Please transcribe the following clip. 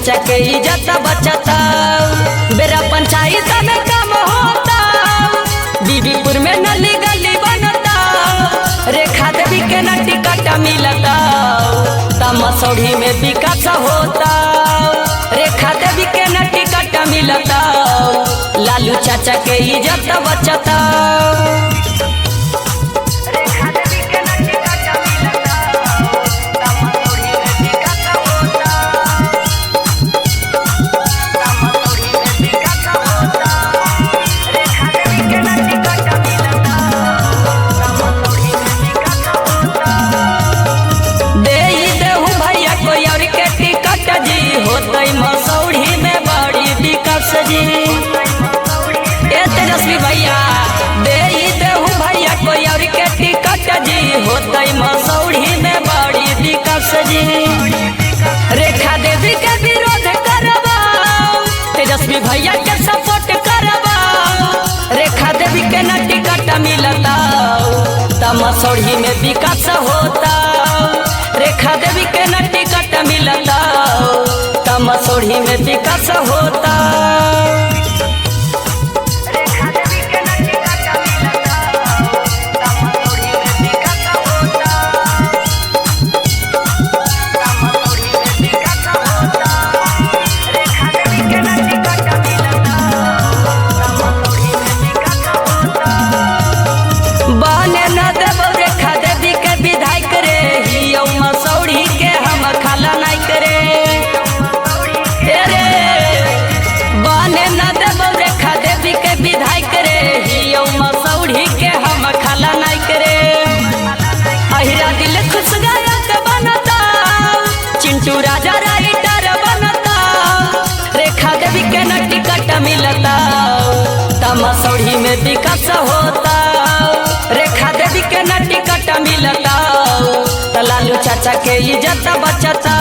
चाचा के इज्जत बचता। बेरा पंचायत में काम होता, बीबीपुर में नली गली बनता, रेखा देवी के न टिकट मिलता, तमसौड़ी में विकास होता, रेखा देवी के न टिकट मिलता, लालू चाचा के इज्जत बचता। रेखा देवी के न टिकट मिलता, तमसौड़ी में विकास होता, तमसौड़ी में विकास होता, रेखा देवी के न टिकट मिलता, तमसौड़ी में विकास होता। दे देहू भैया कोई और के टिकट जी, होतई मसौड़ी में बड़ी विकास जी। ए तेजस्वी भैया दे देहू भैया कोई और के टिकट जी, होतई मसौड़ी में बड़ी विकास जी। रेखा देवी के विरोध करबा, तेजस्वी भैया के सपोर्ट करबा, रेखा देवी के न टिकट मिलता, तमसौड़ी में विकास होता, रेखा देवी के न टिकट मिलता, तमसौड़ी में विकास होता। रेखा देवी के न टिकट मिलता, तमसौड़ी में विकास होता, तमसौड़ी में विकास होता, रेखा देवी के न टिकट मिलता, तमसौड़ी में विकास होता। बने न देबो रेखा देवी के विधायक रे, हियौ मसौड़ी के हम खाला नहीं करे। ए रे बने न देबो रेखा देवी के विधायक रे, हियौ मसौड़ी के हम खाला नहीं करे। अहिरा दिल खुश गायक बनता, चिंटू राजा राइटर बनता, रेखा देवी के न टिकट मिलता, तमसौड़ी में विकास होता, रेखा देवी के न टिकट मिलता, त लालू चाचा के इज्जत बचता।